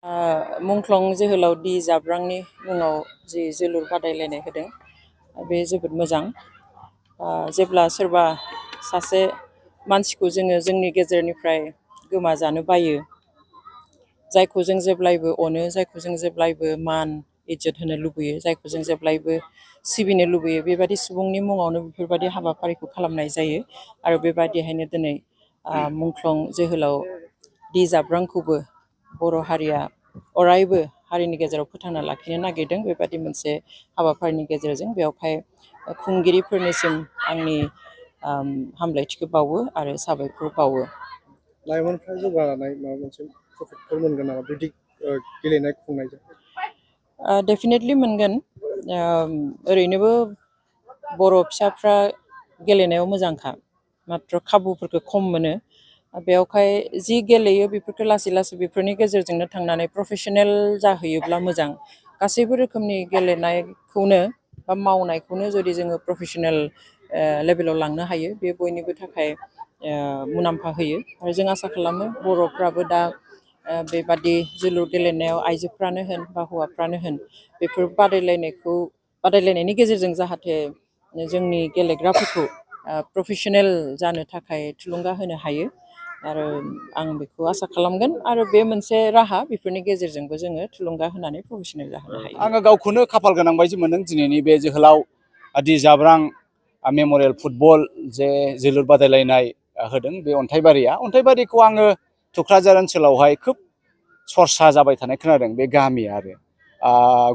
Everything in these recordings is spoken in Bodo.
मुंख्लं जोहोलाव डी जाब्रांनि मुङाव जि जोलुर बादायलायनाय होदों बे जोबोद मोजां। जेब्ला सोरबा सासे मानसिखौ जोङो जोंनि गेजेरनिफ्राय गोमाजानो बायो, जायखौ जों जेब्लायबो अनो, जायखौ जों जेब्लायबो मान इज्जत होनो लुबैयो, जायखौ जों जेब्लायबो सिबिनो लुबैयो, बेबायदि सुबुंनि मुङावनो बेफोरबायदि हाबाफारिखौ खालामनाय जायो। आरो बेबायदिहायनो दिनै मुंख्लं जोहोलाव डी जाब्रांखौबो बर' हारिया अरायबो हारिनि गेजेराव फोथांना लाखिनो नागिरदों। बेबायदि मोनसे हाबाफारिनि गेजेरजों बेवहाय खुंगिरिफोरनिसिम आंनि हामलायथिखौ बावो आरो साबायखर बावो। लाइमोनफ्रा जौगानाय माबा मोनसे प्रफिटफोर मोनगोन नामा बिदि गेलेनाय खुंनायजों? डेफिनेटलि मोनगोन। ओरैनोबो बर' फिसाफ्रा गेलेनायाव मोजांखा, माथ्र खाबुफोरखौ खम मोनो। बेवहाय जि गेलेयो बेफोरखौ लासै लासै बेफोरनि गेजेरजोंनो थांनानै प्रफेशनेल जाहैयोब्ला मोजां। गासैबो रोखोमनि गेलेनायखौनो बा मावनायखौनो जुदि जोङो प्रफेशनेल लेभेलाव लांनो हायो, बे बयनिबो थाखाय मुलाम्फा होयो। आरो जों आसा खालामो बर'फ्राबो दा बेबादि जोलुर गेलेनायाव आइजोफ्रानो होन बा हौवाफ्रानो होन, बेफोर बादायलायनायनि गेजेरजों जाहाथे जोंनि गेलेग्राफोरखौ प्रफेशनेल जानो थाखाय थुलुंगा होनो हायो। आरो आं बेखौ आसा खालामगोन। आरो बे मोनसे राहा, बेफोरनि गेजेरजोंबो जोङो थुलुंगा होनानै प्रफेशनेल जाहोनो हायो। आङो गावखौनो खाफाल गोनां बायदि मोनदों दिनैनि बे जोहोलाव डी जाब्रां मेम'रियेल फुटबल जे जोलुर बादायलायनाय होदों बे अन्थाइबारिखौ आङो थुक्राझार ओनसोलावहाय खोब सरसा जाबाय थानाय खोनादों। बे गामिया आरो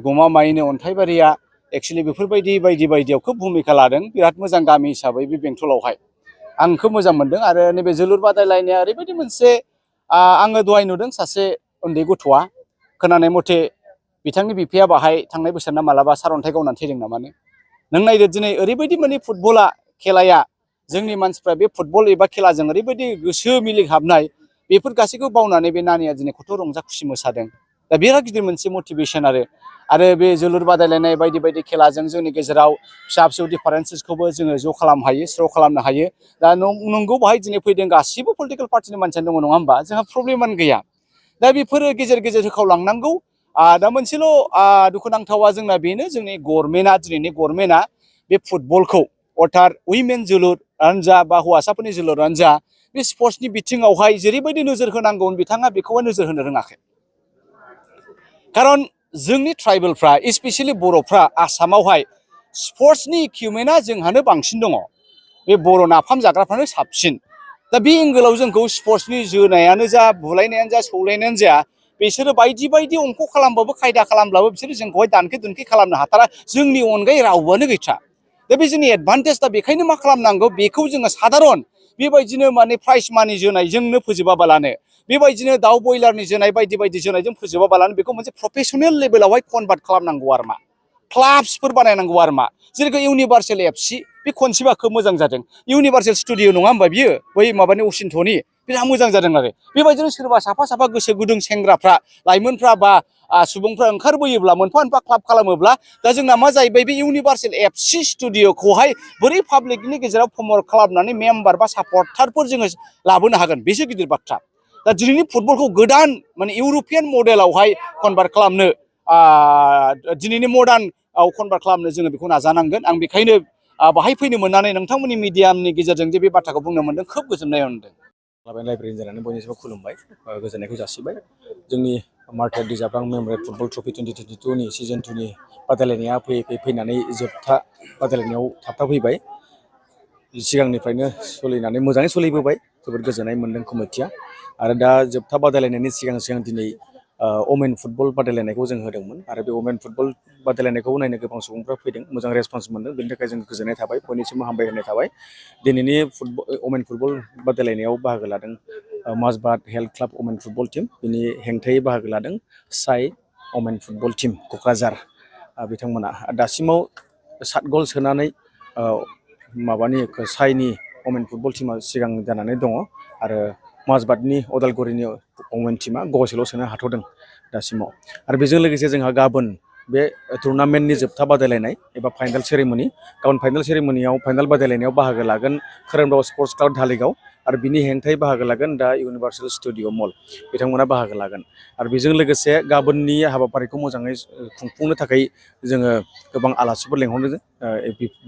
गमामायैनो अन्थाइबारिया एक्सुवेलि बेफोरबायदि बायदियाव खोब भुमिका लादों। बिराद मोजां गामि हिसाबै बे बेंटलावहाय आं खोब मोजां मोनदों। आरो नैबे जोलुर बादायलायनाया ओरैबायदि मोनसे आङो दहाय नुदों सासे उन्दै गथ'आ खोनानाय मथे बिथांनि बिफाया बाहाय थांनाय बोसोरना मालाबा सारअन्थाइ गावनानै थैदों नामानो। नों नायदो दिनै ओरैबायदि माने फुटबला खेलाया जोंनि मानसिफ्रा बे फुटबल एबा खेलाजों ओरैबायदि गोसो मिलिहाबनाय, बेफोर गासैखौ बावनानै बे नानिया दिनै खथ' रंजा खुसि मोसादों। दा बिराद गिदिर मोनसे मटिभेसन आरो बे जोलुर बादायलायनाय बायदि खेलाजों जोंनि गेजेराव फिसा फिसौ डिफारेन्सेसखौबो जोङो ज' खालामनो हायो, स्र' खालामनो हायो। दा नंगौ बाहाय दिनै फैदों गासिबो पलिटिकेल पार्टिनि मानसियानो दङ, नङा होमबा? जोंहा प्रब्लेमानो गैया। दा बेफोरो गेजेर होखावलांनांगौ। दा मोनसेल' दुखुनांथावा जोंना बेनो, जोंनि दिनैनि गभर्नमेन्टआ बे फुटबलखौ अर्थात उइमेन जोलुरानो जा बा हौवासाफोरनि जोलुरानो जा, बे स्पर्ट्सनि बिथिङावहाय जेरैबायदि नोजोर होनांगौ बिथाङा बेखौहाय नोजोर होनो रोङाखै। खारन जोंनि ट्राइबेलफ्रा स्पेसियेलि बर'फ्रा आसामावहाय स्पर्ट्सनि इकुइपमेन्टआ जोंहानो बांसिन दङ। बे बर' नाफाम जाग्राफ्रानो साबसिन। दा बे एंगोलाव जोंखौ स्पर्ट्सनि जोनायानो जा, बुलायनायानो जा, सौलायनायानो जा, बिसोरो बायदि अंख खालामबाबो खायदा खालामब्लाबो बिसोरो जोंखौहाय दानखे दुनखे खालामनो हाथारा। जोंनि अनगायै रावबोआनो गैथारा। दा बे जोंनि एडभान्टेज। दा बेखायनो मा खालामनांगौ, बेखौ जोङो साधारन बेबायदिनो माने प्राइज मानि जोनायजोंनो फोजोबाबालानो, बेबायदिनो दाउ बयलारनि जोनाय बायदि जोनायजों फोजोबाबालानो, बेखौ मोनसे प्रफेसनेल लेभेलावहाय कनभार्ट खालामनांगौ आरो मा, क्लाब्सफोर बानायनांगौ आरो मा। जेरै इउनिभार्सेल एफसि बे कनसेप्टआ खोब मोजां जादों। इउनिभार्सेल स्टुडिअ नङा होमबा बियो, बै माबानि असिन्थ'नि, बिराद मोजां जादों। आरो बेबायदिनो सोरबा साफा गोसो गुदुं सेंग्राफ्रा, लाइमोनफ्रा बा सुबुंफ्रा ओंखारबोयोब्ला, मोनफा क्लाब खालामोब्ला, दा जोंना मा जाहैबाय, बे इउनिभार्सेल एफसि स्टुडिअखौहाय बोरै पाब्लिकनि गेजेराव प्रमट खालामनानै मेम्बार बा सापर्टारफोर जोङो लाबोनो हागोन, बेसो गिदिर बाथ्रा। दा दिनैनि फुटबलखौ गोदान माने इउर'पियान मडेलावहाय कनभार्ट खालामनो, दिनैनि मडार्नआव कनभार्ट खालामनो जोङो बेखौ नाजानांगोन। आं बेखायनो बाहाय फैनो मोननानै नोंथांमोननि मिडियामनि गेजेरजों जे बे बाथ्राखौ बुंनो मोनदों, खोब गोजोननाय मोनदों। लाइब्रेरिनि जानानै बयनिसिमबो खुलुमबाय, गोजोननायखौ जासिबाय। जोंनि मार्टिन डी जाब्रां मेम'रियेल फुटबल ट्रफि 2022नि सिजन 2नि बादायलायनाया फैनानै जोबथा बादायलायनायाव थाबथाफैबाय। सिगांनिफ्रायनो सोलिनानै मोजाङै सोलिबोबाय, जोबोद गोजोननाय मोनदों कमिटिया। आरो दा जोबथा बादायलायनायनि सिगां दिनै वमेन फुटबल बादायलायनायखौ जों होदोंमोन। आरो बे वमेन फुटबल बादायलायनायखौ नायनो गोबां सुबुंफ्रा फैदों, मोजां रेसपन्स मोनदों। बेनि थाखाय जों गोजोननाय थाबाय, बयनिसिमबो हामबायहोनाय थाबाय। दिनैनि वमेन फुटबल बादायलायनायाव बाहागो लादों Majbat health club women football team, बिनि हेंथायै बाहागो लादों साइ वमेन फुटबल टीम क'क्राझार। बिथांमोना दासिमाव 7 गल सोनानै साइनि वमेन फुटबल टीमा सिगां जानानै दङ। आरो माजबाटनि अदालगुरिनि वमेन टीमा गलसेल' सोनो हाथ'दों दासिमाव। आरो बेजों लोगोसे जोंहा गाबोन बे टुर्नामेन्टनि जोबथा बादायलायनाय एबा फाइनाल सेरेमनि, गाबोन फाइनाल बादायलायनायाव बाहागो लागोन खोरोमदाव स्पर्ट्स क्लाब धालिगाव। आरो बिनि हेंथायै बाहागो लागोन दा इउनिभार्सेल स्टुडिअ मल बिथांमोना बाहागो लागोन आरो बेजों लोगोसे गाबोननि हाबाफारिखौ मोजाङै खुंफुंनो थाखाय जोङो गोबां आलासिफोर लेंहरदों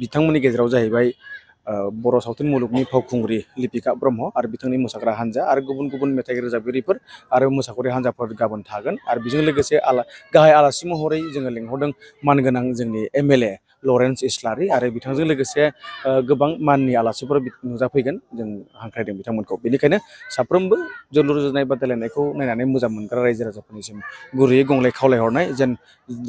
बिथांमोननि गेजेराव जाहैबाय बर' सावथुन मुलुगनि फावखुंग्रि लिपिका ब्रह्म आरो बिथांनि मोसाग्रा हान्जा आरो गुबुन गुबुन मेथाइ रोजाबगिरिफोर आरो मोसाखावरि हान्जाफोर गाबोन थागोन आरो बेजों लोगोसे गाहाय आलासि महरै जोङो लेंहरदों मानगोनां जोंनि एमएलए लरेन्स इस्लारि आरो बिथांजों लोगोसे गोबां माननि आलासिफोर नुजाफैगोन जों हांख्रायदों बिथांमोनखौ बेनिखायनो साफ्रोमबो जोलुर जोनाय बादायलायनायखौ नायनानै मोजां मोनग्रा रायजो राजाफोरनिसिम गुरैयै गंलाय खावलायहरनाय जेन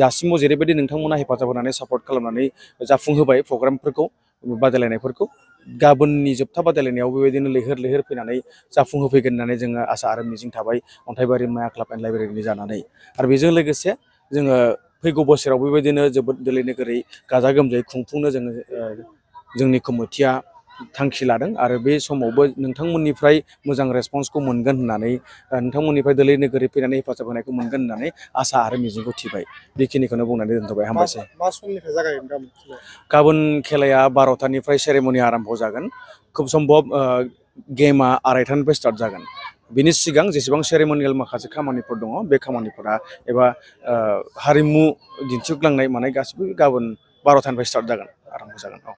दासिमाव जेरैबायदि नोंथांमोना हेफाजाब होनानै सापर्ट खालामनानै जाफुंहोबाय प्रग्रामफोरखौ बादायलायनायफोरखौ गाबोननि जोबथा बादायलायनायाव बेबायदिनो लैहोर लैहोर फैनानै जाफुंहोफैगोन होननानै जोङो आसा आरो मिजिं थाबाय अन्थाइबारि माया क्लाब एन्ड लाइब्रेरिनि जानानै आरो बेजों लोगोसे जोङो फैगौ बोसोराव बेबायदिनो जोबोद दोलै नोगोरै गाजा गोमजायै खुंफुंनो जोङो जोंनि कमिटिया थांखि लादों आरो बे समावबो नोंथांमोननिफ्राय मोजां रेसपन्सखौ मोनगोन होननानै नोंथांमोननिफ्राय दोलै नोगोरै फैनानै हेफाजाब होनायखौ मोनगोन होननानै आसा आरो मिजिंखौ थिबाय बेखिनिखौनो बुंनानै दोनथ'बाय हामबायसै। मा समनिफ्राय जागायगोन गाबोन? गाबोन खेलाया 12टानिफ्राय सेरेमनि आरम्भ जागोन खुब सम्भब गेमा 2:30निफ्राय स्टार्ट जागोन बिनि सिगां जेसेबां सेरेमनियेल माखासे खामानिफोर दङ बे खामानिफोरा एबा हारिमु दिन्थिग्लांनाय मानाय गासिबो गाबोन 12टानिफ्राय स्टार्ट जागोन आरम्भ जागोन।